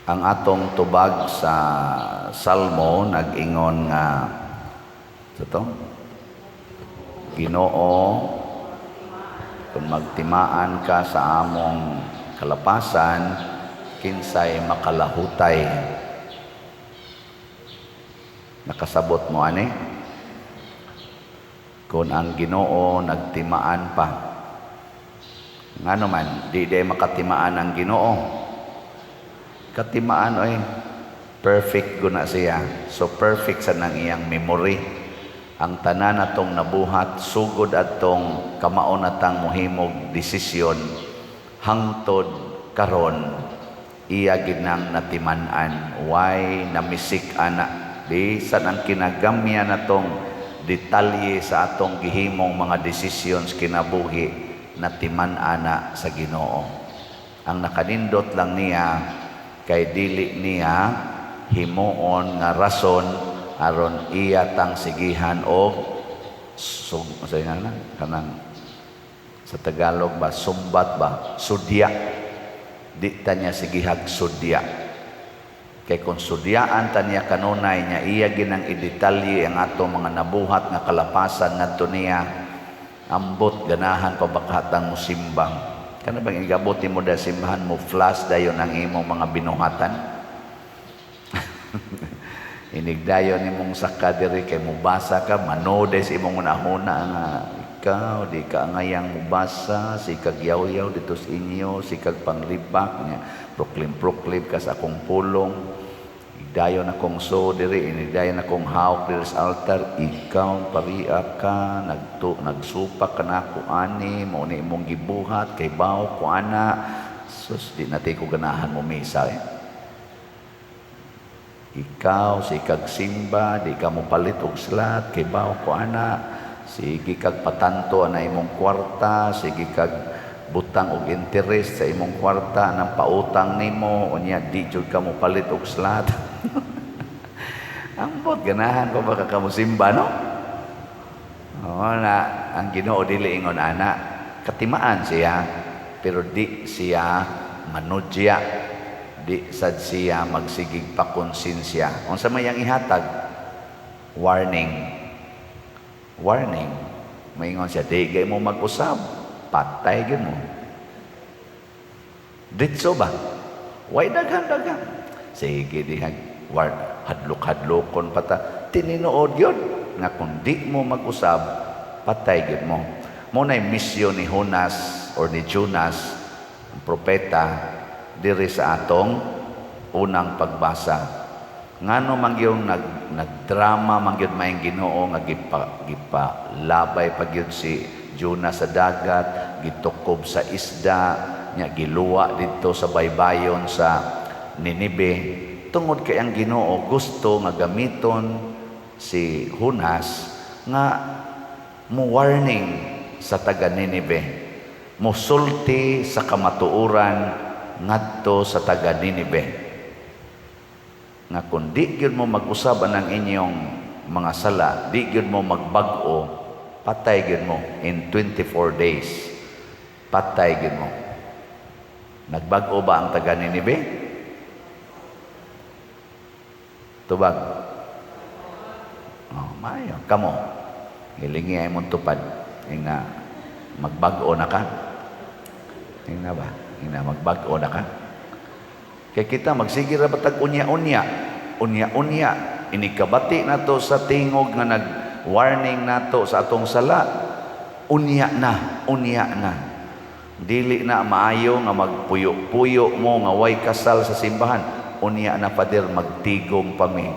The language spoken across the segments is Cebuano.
Ang atong tubag sa Salmo nag-ingon nga sa to, "Ginoo, kung magtimaan ka sa among kalapasan, kinsay makalahutay?" Nakasabot mo ani? Kung ang Ginoo nagtimaan pa, ngano man di day makatimaan ang Ginoo? Katimaan oy, perfect guna siya. So perfect sa nang iyang memory. Ang tanan natong nabuhat sugod adtong kamao natang mohimog desisyon hangtod karon, iya ginang natiman-an. Way namisik ana. Bisan ang kinagamya natong detalye sa atong gihimong mga desisyon sa kinabuhi, natiman-ana sa Ginoo. Ang nakanindot lang niya kay dili niya himuon nga rason aron iya tang sigihan og sug sa nga na kanang sa Tagalog ba, sumbat ba, sudya. Di ta niya sigihag sudya, kay kung sudyaan ta niya kanunay niya, iya ginang idetalye ang atong mga nabuhat nga kalapasan ngadto niya, ambot ganahan pa bakatang musimbang. Kana bang igabot mo da simbahan mo, flash dayon ang imong mga binuhatan? Inigdayon nimong saka diri kay mubasa ka, manodes imong unahuna nga ikaw di ka ngayang mubasa, sikag yaw-yaw dito sa inyo, sikag panglibak niya, proklim-proklim ka sa akong pulong. Dayon akong so diri, inidayon akong hawk diri sa altar, ikaw paria ka, nagtu nagsupak ka na ako ani, mao ni imong gibuhat, kay bawo ko ana. Sus, di na ko ganahan mo misa eh. Ikaw, si kag simba, di ka mo palit og slat, kay bawo ko ana. Sige kag patanto ana imong kwarta, sige kag butang og interest sa imong kwarta nang pautang nimo, unya di jud ka mo palit og slat. Ambot ganahan pa ba ka kamusimba, no? Oo na, ang Ginoo dili ingon ana. Katimaan siya, pero di siya manudya. Di sad siya magsigig pakonsensya. Unsa may ang ihatag? Warning. Warning. Maingon siya, di gay mo mag-usab, patay gyud mo. Ditso ba? Way daghan-daghan. Sige diha, war, hadlok-hadlokon pa ta. Tininuod yun nga kung di mo mag-usab, patay gyud mo. Mo na'y misyon ni Jonas or ni Jonas, ang propeta, diri sa atong unang pagbasa. Ngano man gyud nagdrama man gyud maayong Ginoo nga gipa labay pa gyud si Jonas sa dagat, gitukob sa isda, nya giluwa didto sa baybayon sa Ninibe, tungod kay ang Ginoo gusto nga gamiton si Jonas nga mo warning sa taga Ninibe, musulti sa kamatuoran ngadto sa taga Ninibe nga kung di gyud mo mag-usab ang inyong mga sala, di gyud mo magbag-o, patay gyud mo in 24 days. Patay gyud mo. Nagbag-o ba ang taga Ninibe? Tubag. Oh, maayo. Kamo. Hilingi ay mong tupad. Ingna, magbag-o na ka. Ingna ba? Ingna, magbag-o na ka. Kay kita, magsige ra batag unya-unya. Unya-unya. Inikabati na to sa tingog nga nag-warning nato sa atong sala. Unya na. Unya na. Dili na maayo nga magpuyo-puyo mo nga way kasal sa simbahan. Unya na, Father, magtigom pa mi.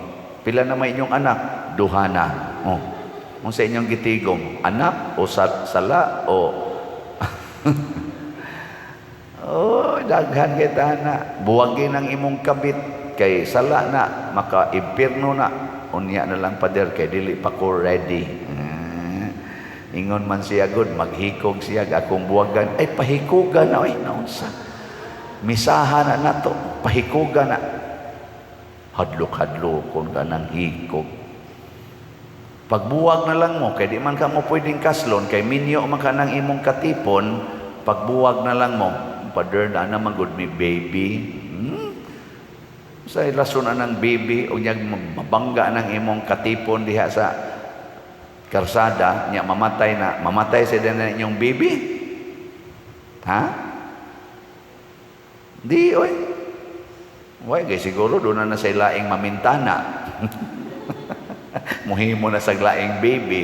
Pila na may inyong anak? Duha na. Oh. Kung sa inyong gitigom, anak o sa sala o oh, daghan kita na. Buwagin ang imong kabit kay sala na, maka-impierno na. Unya na lang, Father, kay dili pa ko ready. Ingon man siya good, maghikog siya akong buwagan. Ay, pahikugan na, ay, naunsa. Misaha na nato, pahikugan na. Hadlok-hadlokon ka ng hikog. Pagbuwag na lang mo, kay di man ka mo pwedeng kaslon, kay minyo man ka ng imong katipon, pagbuwag na lang mo, Father, na naman good mi baby. Sa rason anang baby o nyag mabangga ng imong katipon diha sa karsada nya mamatay na, mamatay sa din na inyong baby? Ha? Di oy. Way gay siguro doon na sa laing mamintana. Muhimo na sa laing baby.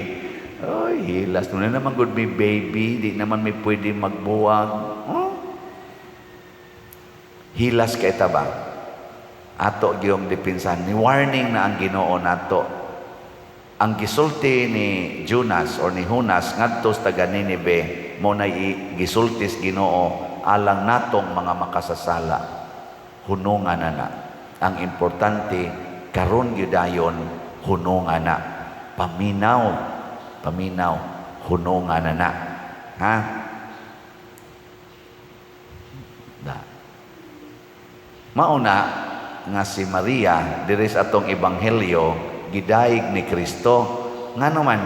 Oy, hilas doon na naman good may baby, di naman may pwede magbuwag. Oh? Hilas kay ta ba? Ato giyong depensahan. Ni warning na ang Ginoo nato. Ang gisulti ni Jonas or ni Jonas ngadto sa taga Nineveh mo na gisulti sa Ginoo alang natong mga makasasala. Hunungan na na. Ang importante karon gyud dayon, hunungan na. Paminaw, paminaw, hunungan na na. Ha? Da. Mauna nga si Maria diri sa atong ebanghelyo gidayeg ni Kristo. Ngano man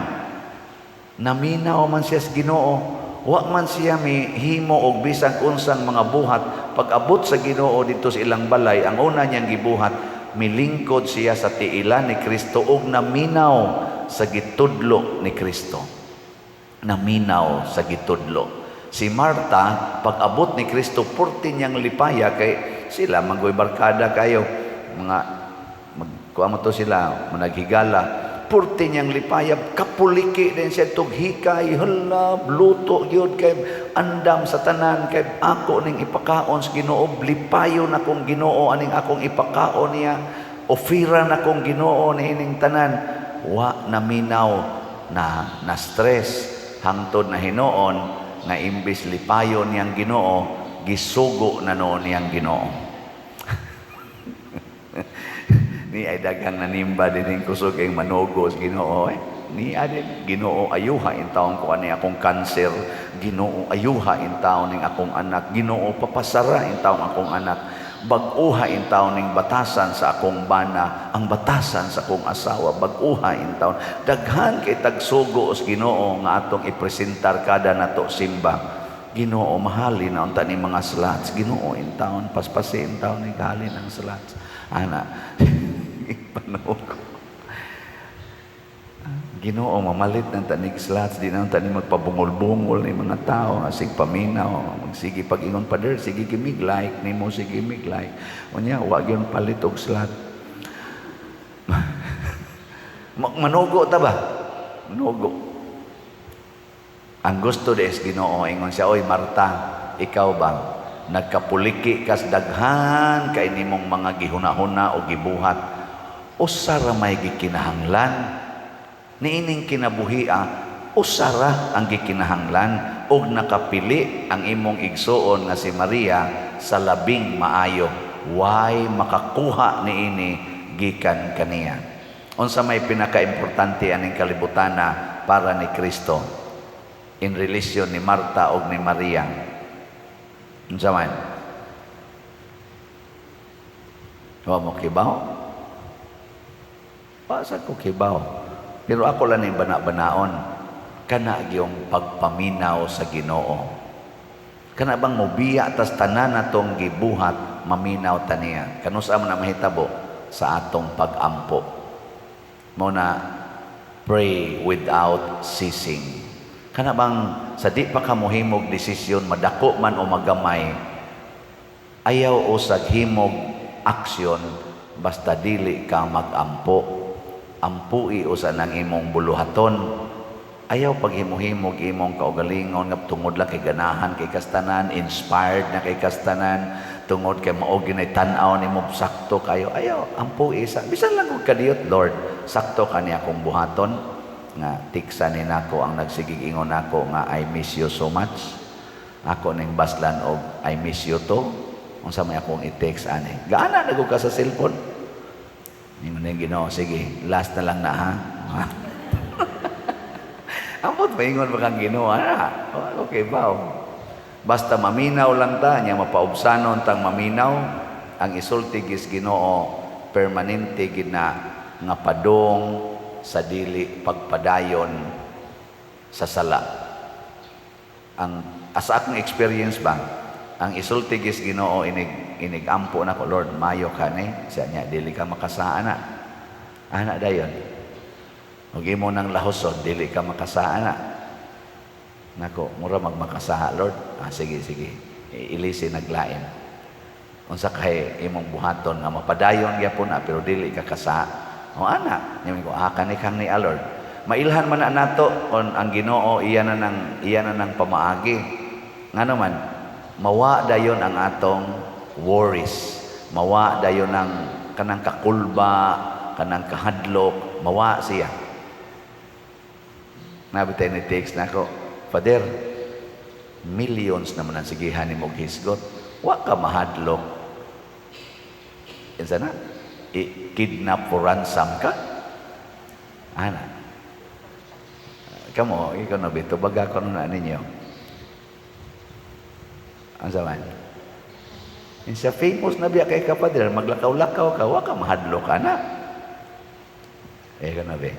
naminaw man siya sa Ginoo, wa man siya mihimo og bisan unsang mga buhat. Pag-abot sa Ginoo didto sa ilang balay, ang una niyang gibuhat, milingkod siya sa tiilan ni Kristo ug naminaw sa gitudlo ni Kristo. Naminaw sa gitudlo. Si Marta, pag-abot ni Kristo, purti niyang lipaya kay sila manggoy barkada kayo, mga magkuha mo to sila, managhigala. Purti niyang lipaya, kapuliki din siya tug hikay, hala, luto gyud kay andam sa tanan kay ako ning ipakaon sa Ginoo, lipayon akong Ginoo aning akong ipakaon niya, ofira na akong Ginoo niining tanan. Wa naminaw na na stress hangtod na hinuon nga imbis lipayon niyang Ginoo, gisugo na noon niyang Ginoo. Ni ay daghang nanimba din kusog kay manugo sa Ginoo eh. Ni adin Ginoo, ayuha in taon ko ani akong kanser, Ginoo, ayuha in taon ning akong anak, Ginoo, papasara in taon akong anak, bag-uha in taon ning batasan sa akong bana, ang batasan sa akong asawa, bag-uha in taon. Daghan kay tagsugo sa Ginoo nga atong ipresentar kada nato simba. Ginoo, mahalin na unta ni mga slots. Ginoo, in taon paspasi in taon ni halin ang slots ana. Panugo. Ginoo, mamalit ng tanig slots, di na tani magpabungol-bungol ni mga tao, asig paminaw, magsige pag-ingon pader, sige gimig like nimo, sige mig like. Unya wa gyud palit og slot. Manugo ta ba? Manugo. Ang gusto des Ginoo, ingon siya, "Oy Marta, ikaw ba nagkapuliki kas daghan kay nimong mga gihuna-huna o gibuhat, usa ra may gikinahanglan niining kinabuhia, usa ra ang gikinahanglan ug nakapili ang imong igsuon nga si Maria sa labing maayo. Way makakuha niini gikan kaniya." Unsa may pinakaimportante aning kalibutana para ni Kristo in relation ni Marta ug ni Maria? Unsa man? Wa mo kibaw? Wa sa ko kibaw. Pero ako lang ning bana-banaon, kana gyung pagpaminaw sa Ginoo. Kana bang mobiya tas tanan natong gibuhat, maminaw ta niya. Kanusa man na mahitabo? Sa atong pag-ampo. Mao na pray without ceasing. Kana bang sa di pa ka mohimog desisyon, madako man o magamay, ayaw usag himog aksyon basta dili ka mag-ampo. Ampui usa nang imong buluhaton. Ayaw paghimuhimog imong kaugalingon nga tungod lang kay ganahan kay kastanan, inspired na kay kastanan, tungod kay mao ginay tan-aw nimo, sakto kayo. Ayaw, ampui sa bisan lang og kadiyot, "Lord, sakto kani akong buhaton nga tiksa ni nako ang nagsigig ingon nako nga 'I miss you so much'? Ako ning baslan og 'I miss you too'? Unsa may akong i-text ani?" Gaana na ka sa cellphone. Ingon ni Ginoo, "Sige, last na lang na ha." Amot maingon ba kang Ginoo ana? Oh, okay ba? Basta maminaw lang ta nya, mapaubsanon tang maminaw ang isulti gis Ginoo, permanente gid na nga padong sa dili pagpadayon sa sala. Ang asa akong experience ba, Ang isulti gis Ginoo inig inig ampo nako, "Lord, mayo ka ni siya niya, dili ka makasaa na." Ana dayon. Ug imo nang lahoson, "Dili ka makasaa na." Nako, mura magmakasaha, Lord. Ah, sige, sige. Ilisi naglain. Unsa kay imong buhaton nga mapadayon gyapon na pero dili ka kasaha? O ana, nya ko, ah, kani kang ni Lord. Mailhan man na nato kon ang Ginoo iya na nang pamaagi. Ngano man mawa dayon ang atong worries. Mawa dayon ang kanang kakulba, kanang kahadlok, mawa siya. Nabitay ni text nako, "Father, millions naman ang sigihan nimo hisgot. Wa ka mahadlok. Insa na? I-kidnap for ransom ka?" Ana. Kamo, ikaw na bito, baga ko na ninyo. Ang zaman. Insa famous na biya kay ka, Father, maglakaw-lakaw ka, wa ka mahadlok ka na. Eh, ka na be.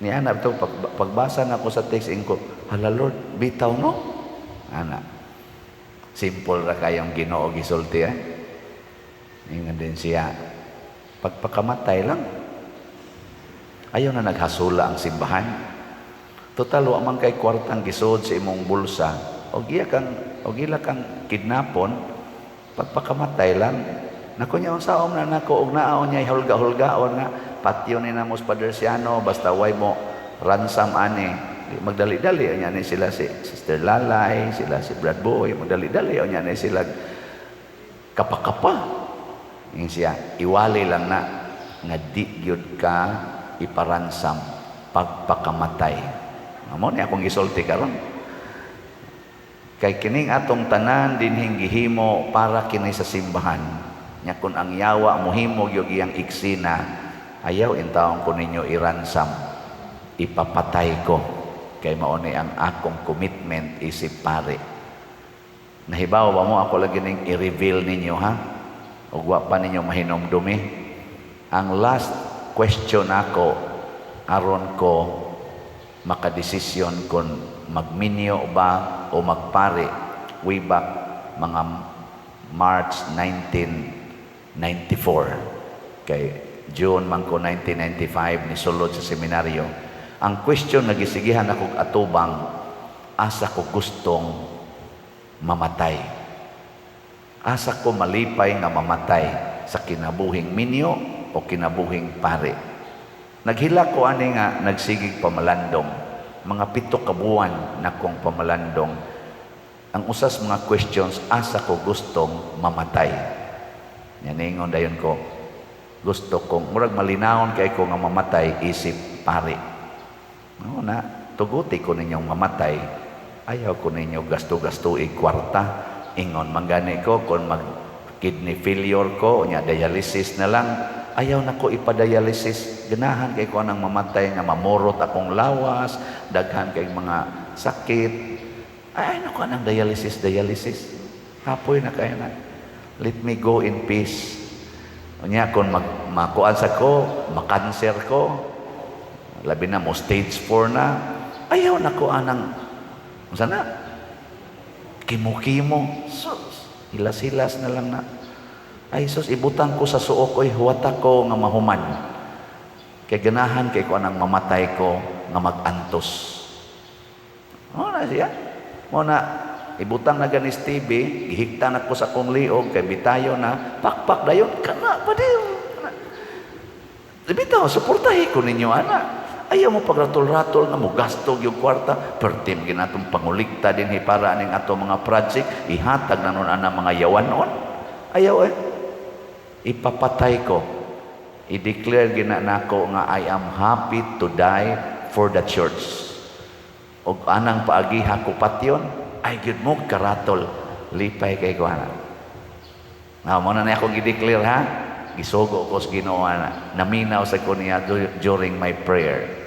Ni ana to pagbasa na ko sa text ko, "Hala Lord, bitaw no?" Ana. Simple ra kayong Ginoo gisulti eh. Ingon din siya, pagpakamatay lang. Ayaw na naghasula ang simbahan. Total, wa man kay kwartang gisod sa imong bulsa. O gila kang kidnapon, pagpakamatay lang. Nako niya unsaon na nako og naon niya hulga-hulgaon nga patyo ni namo sa Padre Siano basta way mo ransom ani. Di magdali-dali nya ni sila si Sister Lalay, sila si Brad Boy, magdali-dali nya ni sila kapa-kapa. Yung siya, iwali lang na nga di gyud ka ipa-ransom pagpakamatay. Amo ni akong gisulti karon. Kay kining atong tanan dinhing gihimo para kini sa simbahan. Nya kun ang yawa mohimo gyud iyang iksina, ayaw intawon ko ninyo i-ransom. Ipapatay ko kay mao ni ang akong commitment isip pare. Nahibaw ba mo ako lagi ning i-reveal ninyo ha? Ug wa pa ninyo mahinomdumi. Ang last question ako aron ko makadesisyon kung magminyo ba o magpare way back mga March 1994, kay June man ko 1995 ni sulod sa seminaryo. Ang question nga gisigihan ako atubang, asa ko gustong mamatay, asa ko malipay nga mamatay, sa kinabuhing minyo o kinabuhing pare? Naghilak ko ani nga nagsigig pamalandong, mga 7 ka buwan na kong pamalandong. Ang usas mga questions, asa ko gustong mamatay? Yan, ingon dayon ko, gusto kong murag malinawon kay ko nga mamatay isip pare. No na tuguti ko ninyong mamatay, ayaw ko ninyo gasto-gasto kwarta. Ingon manggani ko, kung mag kidney failure ko nya dialysis na lang, ayaw na ko ipadialysis. Ganahan kay ko anang mamatay nga mamurot akong lawas, daghan kay mga sakit. Ay, ay ko anang dialysis dialysis, kapoy na kayo na. Let me go in peace. Unya kung mag makuan sa ko, makanser ko, labi na mo stage 4 na, ayaw na ko anang unsa na kimo-kimo. Sus, hilas-hilas na lang na. Ay sus, ibutang ko sa suok oy, huwata ko nga mahuman. Kay ganahan kay ko anang mamatay ko nga mag-antos. Mo na siya. Mo na ibutang na ganis TV, gihikta na ko sa akong liog kay bitayo na pakpak dayon kana pa din. Bitaw, suportahi ko ninyo ana. Ayaw mo pagratol-ratol nga mo gasto yung kwarta, pertim ginatong pangulikta din para aning ato mga project, ihatag na nun ana mga yawanon. Ayaw eh. Ipapatay ko. I-declare gina nako nga I am happy to die for the church. Og anang paagiha ko patyon, ay gyud mo karatol. Lipay kay ko ana. Nga mo na akong i-declare ha. Gisugo ko sa Ginoo ana. Naminaw sa ko niya during my prayer.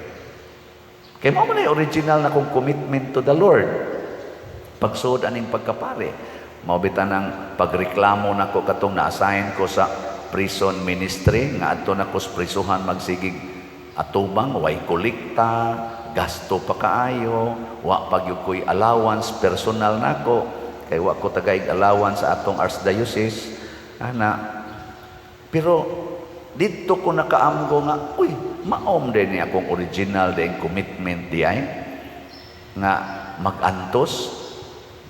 Kay mao man na original na kong commitment to the Lord. Pagsuod aning pagkapare. Mao bitan ang pagreklamo nako katong na-assign ko sa prison ministry nga adto na ko sa prisuhan magsigig atubang, way kolekta, gasto pa kaayo, wa pa gyud ko'y allowance personal nako. Kay wa ko tagaig allowance sa atong archdiocese ana. Pero didto ko nakaamgo nga, uy, maom din ni akong original din commitment di ay nga magantos.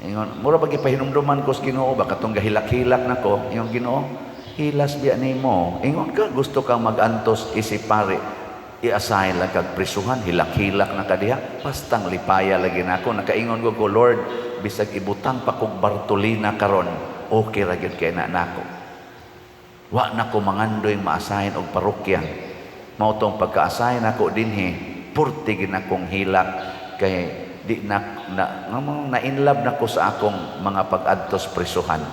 Ingon, mura ba gipahinumduman ko sa Ginoo ba katong gahilak-hilak nako, ingon Ginoo, hilas biya nimo. Ingon ka gusto kang magantos isip pare, i-assign lang kag prisuhan, hilak-hilak na ka diha, pastang lipaya lagi nako. Nakaingon ko, "Lord, bisag ibutang pa kog Bartolina karon, okay ra gyud kay na nako." Wa na ko mangandoy ma-assign og parokya. Mao tong pagka-assign nako dinhi, purti gid nakong hilak kay di na na, na, na in love na ko sa akong mga pag-adtos prisuhan.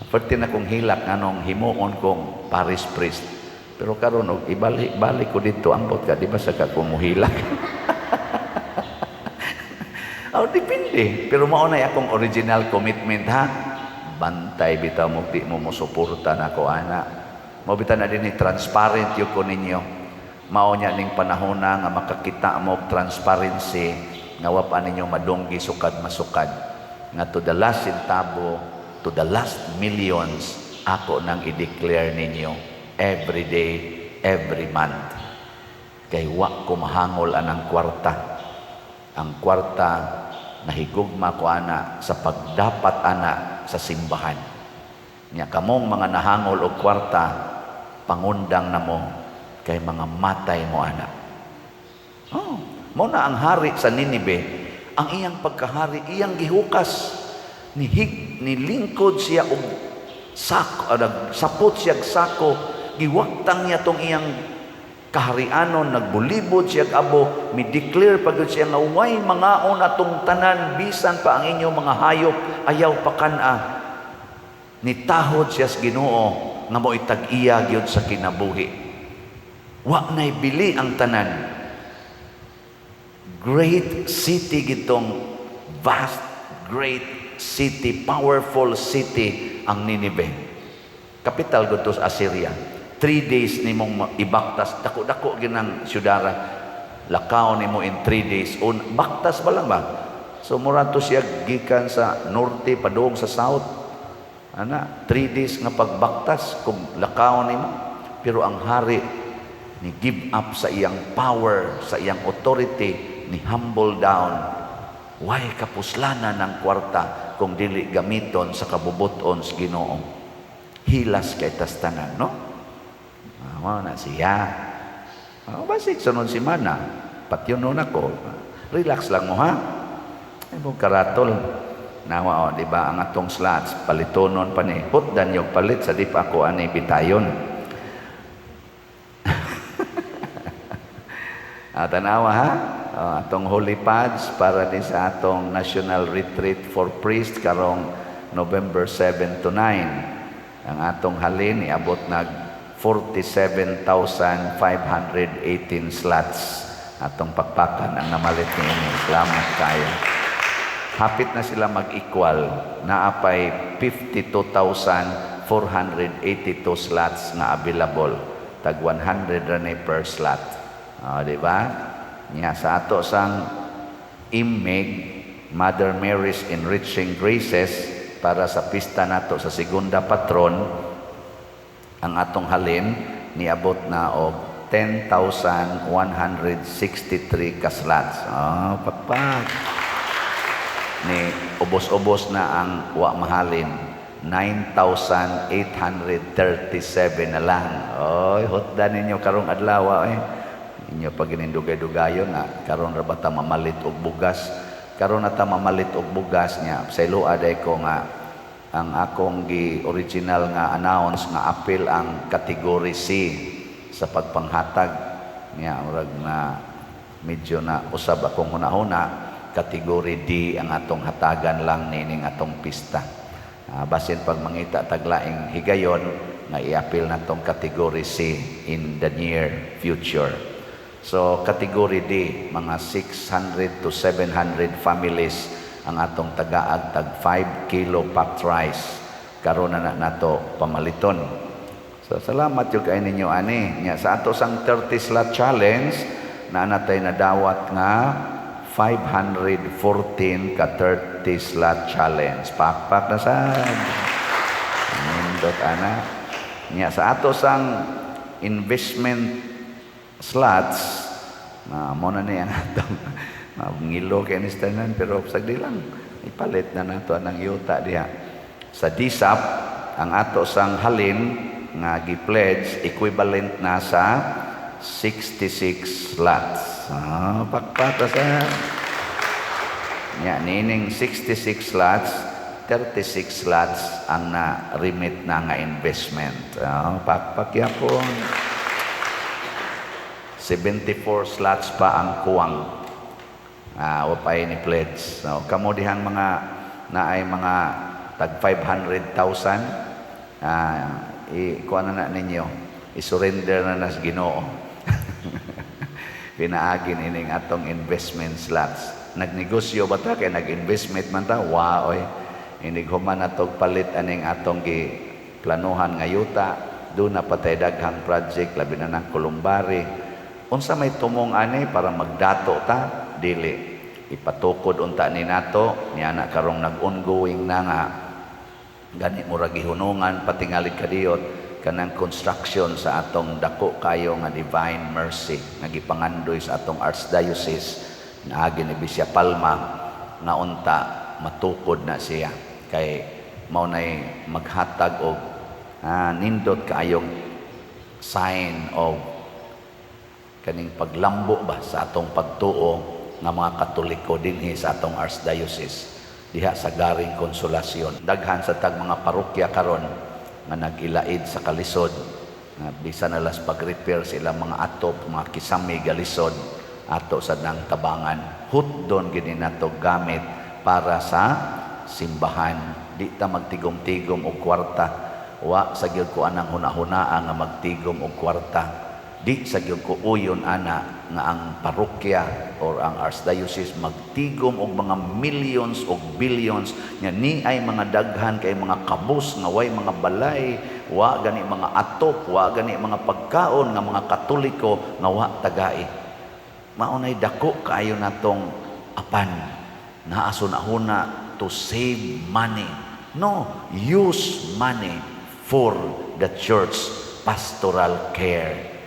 Purti na kong hilak nganong himuon kong parish priest. Pero karon og ibalik balik ko dito, ambot ka, di ba sa ka kumuhilak? Oh, depende. Pero mao na akong original commitment, ha. Bantay bitaw mo di mo mosuporta nako ana. Mao bitaw na din ni transparent gyud ko ninyo. Mao nya ning panahon na nga makakita mo og transparency nga wa pa ninyo madunggi sukad masukad. Nga to the last centavo, to the last millions, ako nang i-declare ninyo every day, every month. Kay wa ko mahangol anang kwarta. Ang kwarta nahigugma ko ana sa pagdapat ana sa simbahan. Nya kamong mga nahangol og kwarta, pangundang na mo kay mga matay mo ana. Oh, mo na ang hari sa Ninibe, ang iyang pagkahari iyang gihukas. Nihig nilingkod siya og sako, sapot siya og sako, giwaktang niya tong iyang kaharianon, nagbulibod siya og abo, mi-declare pa gyud siya nga way mangaon atong tanan, bisan pa ang inyong mga hayop, ayaw pakan-a. Nitahod siya sa Ginoo nga mo'y tag-iya gyud sa kinabuhi. Wa nay bili ang tanan. Great city gitong vast, great city, powerful city ang Nineveh. Kapital gud to sa Assyria. 3 days nimong ibaktas, dako-dako ginang syudara. Lakaw nimo in 3 days. Un, baktas ba lang ba? So mura to siya gikan sa norte padung sa south. Ana, 3 days nga pagbaktas kung lakaw nimo. Pero ang hari ni give up sa iyang power, sa iyang authority, ni humble down. Way kapuslanan ng kwarta kung dili gamiton sa kabubuton sa Ginoo. Hilas kay tas tanan, no? Ah, mao na siya. Ah, basig sunod semana, patyon nun ako. Relax lang mo, ha. Ay mo karatol. Nawa o, di ba ang atong slots palitonon pa ni. Hutdan yung palit sa di pa ako ani bitayon. Ah, tanawa ha. Ah, atong holy pads para ni sa atong National Retreat for Priest karong November 7 to 9. Ang atong halin iabot nag 47,518 slots. Atong pakpakan ang namalit ni ini. Salamat kayo. Hapit na sila mag-equal. Naapay 52,482 slots nga available. Tag 100 ra ni per slot. Ah, di ba? Nya sa ato sang IMEG, Mother Mary's Enriching Graces, para sa pista nato sa segunda patron, ang atong halin niabot na og 10,163 ka slots. Ah, pakpak. Ni ubos-ubos na ang wa mahalin. 9,837 na lang. Oy, hutdan ninyo karong adlaw eh. Inyo pag ginindugay-dugayon na karon ra ba ta mamalit og bugas? Karon na ta mamalit og bugas niya. Sa aday ko nga ang akong gi original nga announce nga apil ang category C sa pagpanghatag niya, murag na medyo na usab akong hunahuna, category D ang atong hatagan lang nining atong pista. Basin pag mangita taglaing higayon nga iapil natong category C in the near future. So category D, mga 600 to 700 families ang atong tagaag tag 5 kilo packed rice. Karon na nato pamaliton. So salamat jud kay ninyo ani. Nya sa ato sang 30 slot challenge na natay nadawat nga 514 ka 30 slot challenge. Pakpak na sad. Nindot ana. Nya sa ato sang investment slots na mo na niya ang atong ngilo kay ni tanan, pero sagdi lang ipalit na nato ang yuta diha. Sa DSAP, ang ato sang halin nga gi-pledge equivalent na sa 66 slots. Ah, pakpak sa. Nya nining 66 slots, 36 slots ang na-remit na nga investment. Ah, pakpak yapon. 74 slots pa ang kuwang. Ah, wa pa ni pledge. So, kamo dihang mga naay mga tag 500,000, i kuha na na ninyo. I-surrender na na sa Ginoo. Pinaagin ining atong investment slots. Nagnegosyo ba ta kay nag-investment man ta? Wa oy. Inig human natog palit aning atong gi planuhan nga yuta, duna pa tay daghang project, labi na ng Columbari. Unsa may tumong ani para magdato ta? Dili. Ipatukod unta ni nato niya na karong nag-ongoing na nga gani murag gihunungan patingali kadiyot kanang construction sa atong dako kayo nga Divine Mercy nga gipangandoy sa atong Archdiocese na agi ni Bisya Palma, nga unta matukod na siya kay mao nay maghatag og nindot kaayong sign of kaning paglambo ba sa atong pagtuo nga mga Katoliko dinhi sa atong Archdiocese diha sa Garing Konsolasyon. Daghan sa tag mga parokya karon nga nag-ilaid sa kalisod nga bisan na las pag-repair sa ilang mga atop, mga kisame galisod, ato sa nang tabangan. Hutdon gini nato gamit para sa simbahan. Di ta magtigom-tigom og kwarta. Wa sa gyud ko anang hunahunaa nga magtigom og kwarta. Di sa gyud ko uyon ana nga ang parokya or ang Archdiocese magtigom og mga millions og billions nga ni ay mga daghan kay mga kabus nga way mga balay, wa gani mga atop, wa gani mga pagkaon nga mga Katoliko nga wa tagai. Mao nay dako kaayo natong apan naa huna to save money. No, use money for the church pastoral care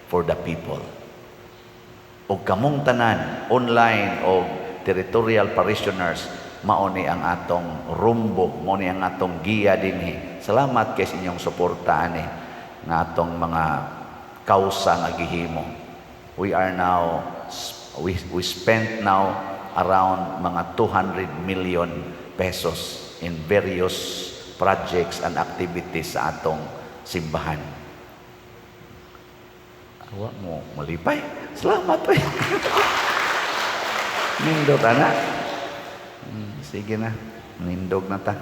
for the people. Og kamong tanan online o territorial parishioners, mao ni ang atong rumbo, mao ni ang atong giya dinhi. Salamat kay sa inyong suporta ani nga atong mga kausa nga gihimo. We are now we spent now around mga 200 million pesos in various projects and activities sa atong simbahan. Awa mo malipay. Salamat oy. Nindot ana. Sige na, nindog na ta.